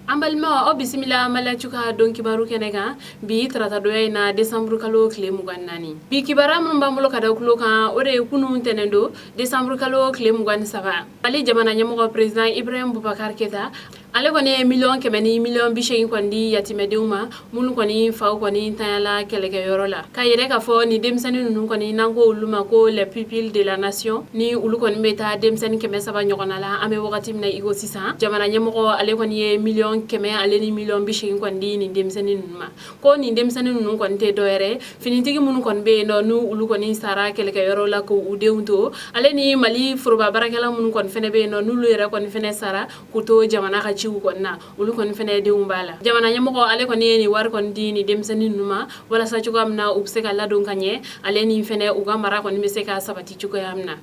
An balimaw, aw bisimila Maliactu ka don kibaru kɛnɛ kan bi taratadonya in na, décembre kalo tile 24. Bi kibaruya minnu b'an bolo ka da tulo kan, o de ye kunun tɛnɛn don, décembre kalo tile 23, Mali jamana ɲɛmɔgɔ, président Ibrahim Boubacar Keita, ale kɔni ye 100 000 ni 80 000 kɔni di yatimɛdenw ma minnu kɔni faw kɔni tanyala kɛlɛkɛyɔrɔ la, k'a yɛrɛ k'a fɔ ni denmisɛnnin ninnu kɔni, n'an ko olu ma ko les pupilles de la nation, ni olu kɔni bɛ taa denmisɛnnin 300 ɲɔgɔnna la. An bɛ wagati min na iko sisan, jamana ɲɛmɔgɔ ale kɔni ye 100 000 ale ni 80 000 kɔni di nin denmisɛnnin ninnu ma, ko nin denmisɛnnin ninnu kɔni tɛ dɔwɛrɛ, finitigi minnu kɔni bɛ yen nɔ, n'u olu kɔni sara kɛlɛkɛyɔrɔ la k'u denw to, ale ni Mali foroba baarakɛla minnu kɔni fɛnɛ bɛ yen nɔ, n'olu yɛrɛ kɔni fɛnɛ sara k'u to jamana ka ciw kɔni na, olu kɔni fɛnɛ denw b'a la. Jamana ɲɛmɔgɔ ale kɔni ye nin wari kɔni di nin denmisɛnnin ninnu ma walasa cogoya min na u bɛ se ka ladon ka ɲɛ, ale ni fɛnɛ u ka mara kɔni bɛ se ka sabati cogoya min na.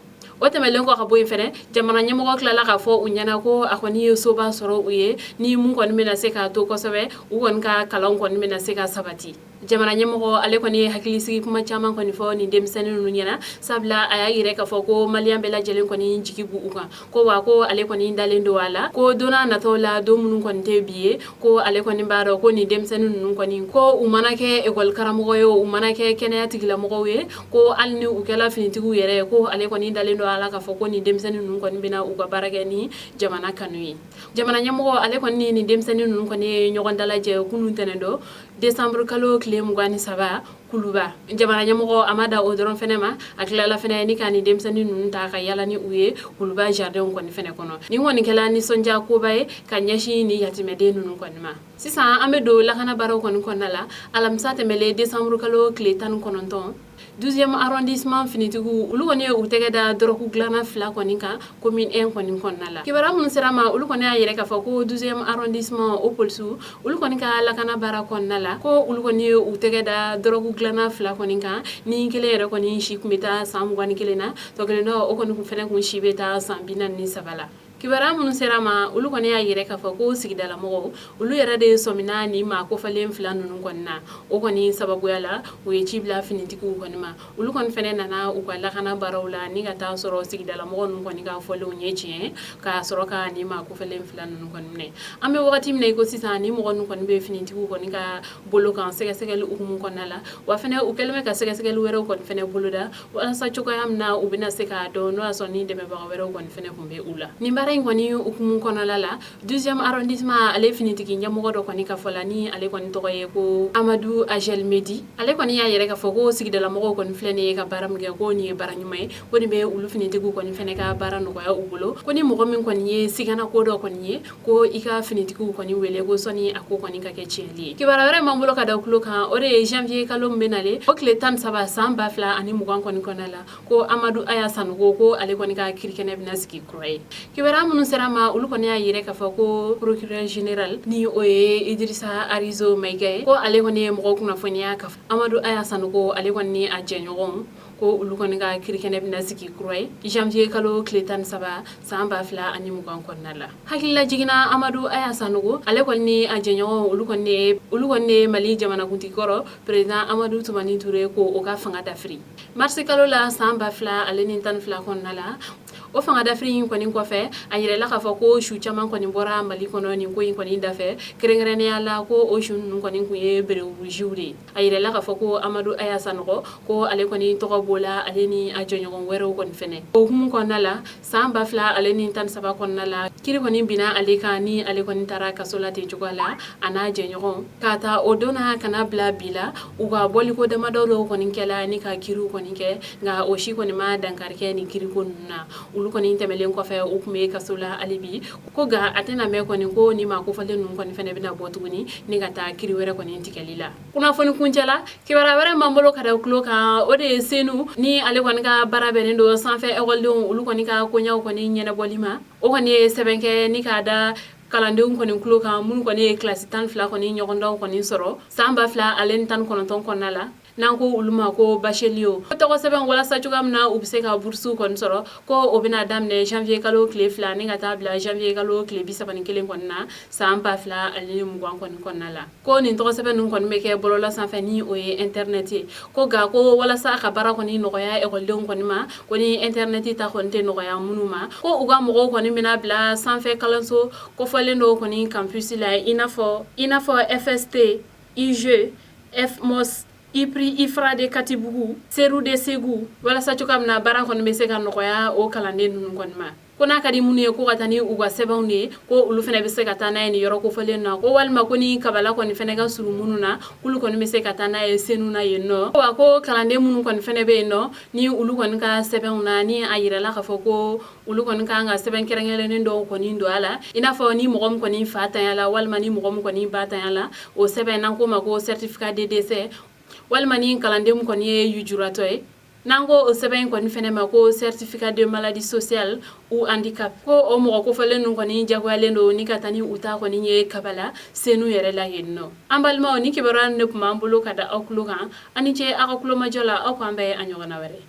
O tɛmɛnlen kɔ ka bɔ yen fɛnɛ, jamana ɲɛmɔgɔ tilala k'a fɔ u ɲɛna ko a kɔni ye soba sɔrɔ u ye, ni mun kɔni bɛna se k'a to kosɛbɛ u kɔni ka kalan kɔni bɛna se ka sabati. Jamana ɲɛmɔgɔ ale kɔni ye hakilisigi kuma caman kɔni fɔ nin denmisɛnnin ninnu ɲɛna, sabula a y'a yira k'a fɔ ko maliyɛn bɛɛ lajɛlen kɔni jigi b'u kan, ko wa ko ale kɔni dalen don a la ko don nataw la, don minnu kɔni tɛ bi ye, ko ale kɔni b'a dɔn ko nin denmisɛnnin ninnu kɔni, ko u mana kɛ ekɔli karamɔgɔ ye, u mana kɛ kɛnɛya tigilamɔgɔw ye, ko hali ni u kɛla finitigiw yɛrɛ ye, ko ale kɔni dalen don a la k'a fɔ ko nin denmisɛnnin ninnu kɔni bɛna u ka baara kɛ ni jamana kanu ye. Jamana ɲɛmɔgɔ ale kɔni ni denmisɛnnin ninnu kɔni ye ɲɔgɔn dalajɛ kunun tɛnɛn don, décembre kalo tile 23, Kuluba. Jamana ɲɛmɔgɔ a ma da o dɔrɔn fɛnɛ ma, a tilala fɛnɛ ni ka nin denmisɛnnin ninnu ta ka yala ni u ye Kuluba jardin kɔni fɛnɛ kɔnɔ. Nin kɔni kɛla nisɔndiya koba ye ka ɲɛsin ni yatimɛden ninnu kɔni ma. Sisan an bɛ don lakana baaraw kɔni kɔnɔna la. Alamisa tɛmɛlen, décembre kalo tile 19, 12e arrondissement finitigiw, olu kɔni ye u tɛgɛ da dɔrɔgu dilanna fila kɔni kan commune 1 kɔni kɔnɔna la. Kibaruya minnu sera ma, olu kɔni y'a yira k'a fɔ ko 12e arrondissement o polisiw, olu kɔni ka lakana baara kɔnɔna la, ko olu kɔni ye u tɛgɛ da dɔrɔgu dilanna fila kɔni kan, ni kelen yɛrɛ kɔni si tun bɛ taa san 21 na, tɔ kelen dɔ o kɔni fɛnɛ kun si bɛ taa san 43 la. Kibaruya minnu sera ma, olu kɔni y'a yira k'a fɔ ko sigidalamɔgɔw, olu yɛrɛ de sɔmina ni maa kofalen fila ninnu kɔni na. O kɔni sababuya la, u ye ci bila finitigiw kɔni ma. Olu kɔni fɛnɛ nana u ka lakana baaraw la ni ka taa sɔrɔ sigidalamɔgɔ ninnu kɔni ka fɔlenw ye tiɲɛ, k'a sɔrɔ ka ni maa kofalen fila ninnu kɔni minɛ. An bɛ wagati min na i ko sisan, ni mɔgɔ ninnu kɔni bɛ finitigiw kɔni ka bolo kan sɛgɛsɛgɛli hukumu kɔnɔna la. Wa fɛnɛ u kɛlen bɛ ka sɛgɛsɛgɛli wɛrɛw kɔni fɛnɛ boloda walasa cogoya min na u bɛna se k'a dɔn n'o y'a sɔrɔ ni dɛmɛbaga wɛrɛw kɔni fɛnɛ tun bɛ u la nin baara in kɔni hukumu kɔnɔna la. 12e arrondissement ale finitigi ɲɛmɔgɔ dɔ kɔni ka fɔ la, ni ale kɔni tɔgɔ ye ko Amadu Agel Medi, ale kɔni y'a yira k'a fɔ ko sigidalamɔgɔw kɔni filɛ nin ye ka baara min kɛ, ko nin ye baara ɲuman ye, ko nin bɛ olu finitigiw kɔni fɛnɛ ka baara nɔgɔya u bolo, ko ni mɔgɔ min kɔni ye sigana ko dɔ kɔni ye, ko i ka finitigiw kɔni wele, ko sɔni a ko kɔni ka kɛ tiɲɛli ye. Kibaruya wɛrɛ m'an bolo ka da tulo kan, o de ye janvier kalo min bɛ nalen, o tile 13 san 2020 kɔni kɔnɔna la, ko Amadu Aya Sanogo, ko ale kɔni ka kirikɛnɛ bɛna sigi kura ye. Kibaruya minnu sera ma, olu kɔni y'a yira k'a fɔ ko procureur général, ni o ye Idirisa Arizo Mayiga ye, ko ale kɔni ye mɔgɔw kunnafoniya ka Amadu Aya Sanogo, ale kɔni ni a jɛɲɔgɔnw, ko olu kɔni ka kirikɛnɛ bɛna sigi kura ye janvier kalo tile 13 san 2020 kɔnɔna la. Hakilila jiginna, Amadu Aya Sanogo, ale kɔni ni a jɛɲɔgɔn, olu kɔni ye Mali jamanakuntigi kɔrɔ, président Amadu Tumani Ture, ko o ka fanga dafiri marisi kalo la san 2012 kɔnɔna la. O fanga dafiri in kɔni kɔfɛ, a yirala k'a fɔ ko su caman kɔni bɔra Mali kɔnɔ nin ko in kɔni dafɛ, kɛrɛnkɛrɛnnenya la ko o su ninnu kɔni tun ye bereburuziw de ye. A yirala k'a fɔ ko Amadu Aya Sanɔgɔ, ko ale kɔni tɔgɔ b'o la, ale ni a jɔɲɔgɔn wɛrɛw kɔni fɛnɛ. O hukumu kɔnɔna la, san 2013 kɔnɔna la, kiri kɔni binna ale kan, ni ale kɔni taara kaso la ten cogoya la, a n'a jɛɲɔgɔn. K'a ta o don na ka na bila bi la, u ka bɔliko damadɔ dɔw kɔni kɛla ni ka kiriw kɔni kɛ, nka o si kɔni ma dankari kɛ nin kiriko ninnu na. Olu kɔni tɛmɛlen kɔfɛ, u tun bɛ kaso la hali bi, ko nka a tɛna mɛn kɔni ko ni maa kofɔlen ninnu kɔni fɛnɛ bɛna bɔ tuguni ni ka taa kiri wɛrɛ kɔni tigɛli la. Kunnafoni kuncɛ la, kibaruya wɛrɛ m'an bolo ka da tulo kan, o de ye Senu, ni ale kɔni ka baara bɛnnen don sanfɛ ekɔlidenw, olu kɔni ka koɲaw kɔni ɲɛnabɔli ma. O kɔni ye sɛbɛn kɛ ni k'a da kalandenw kɔni tulo kan minnu kɔni ye kilasi 12 kɔni ɲɔgɔndanw kɔni sɔrɔ san 2019 kɔnɔna la. N'an ko olu ma ko bachelier, tɔgɔ sɛbɛn walasa cogoya min na u bɛ se ka bourse kɔni sɔrɔ, ko o bɛna daminɛ janvier kalo tile 2 ni ka taa bila janvier kalo tile 31 kɔni na san 2020 kɔni kɔnɔna la. Ko nin tɔgɔ sɛbɛn ninnu kɔni bɛ kɛ bɔlɔlɔ sanfɛ, ni o ye internet ye. Ko nka ko walasa ka baara kɔni nɔgɔya ekɔlidenw kɔni ma, ko ni internet ta kɔni tɛ nɔgɔya minnu ma, ko u ka mɔgɔw kɔni bɛna bila sanfɛ kalanso kofɔlen dɔw kɔni campus la, i n'a fɔ FST, IG, FMOS, IPRI, IFRA de Katibugu, CEROU de Segu, walasa cogoya min na baara kɔni bɛ se ka nɔgɔya o kalanden ninnu kɔni ma. Ko n'a ka di minnu ye ko ka taa ni u ka sɛbɛnw de ye, ko olu fana bɛ se ka taa n'a ye nin yɔrɔ kofɔlen na. Ko walima ko ni kabala kɔni fana ka surun minnu na, k'olu kɔni bɛ se ka taa n'a ye Senu na yen nɔ. Wa ko kalanden minnu kɔni fana bɛ yen nɔ, ni olu kɔni ka sɛbɛnw na, ni a yirala k'a fɔ ko olu kɔni kan ka sɛbɛn kɛrɛnkɛrɛnnen dɔw kɔni don a la, i n'a fɔ ni mɔgɔ min kɔni fa tanya la walima ni mɔgɔ min kɔni ba tanya la, o sɛbɛn n'an k'o ma ko certificat de décès, walima ni kalanden min kɔni ye lujuratɔ ye, n'an ko o sɛbɛn in kɔni fɛnɛ ma ko certificat de maladie sociale ou handicap, ko o mɔgɔ kofɔlen ninnu kɔni jagoyalen don ni ka taa ni u ta kɔni ye Kabala Senu yɛrɛ la yen nɔ. An balimaw, ni kibaruya ne tun b'an bolo ka da aw tulo kan. Aw ni ce aw ka kulomajɔ la. Aw k'an bɛn a ɲɔgɔnna wɛrɛ.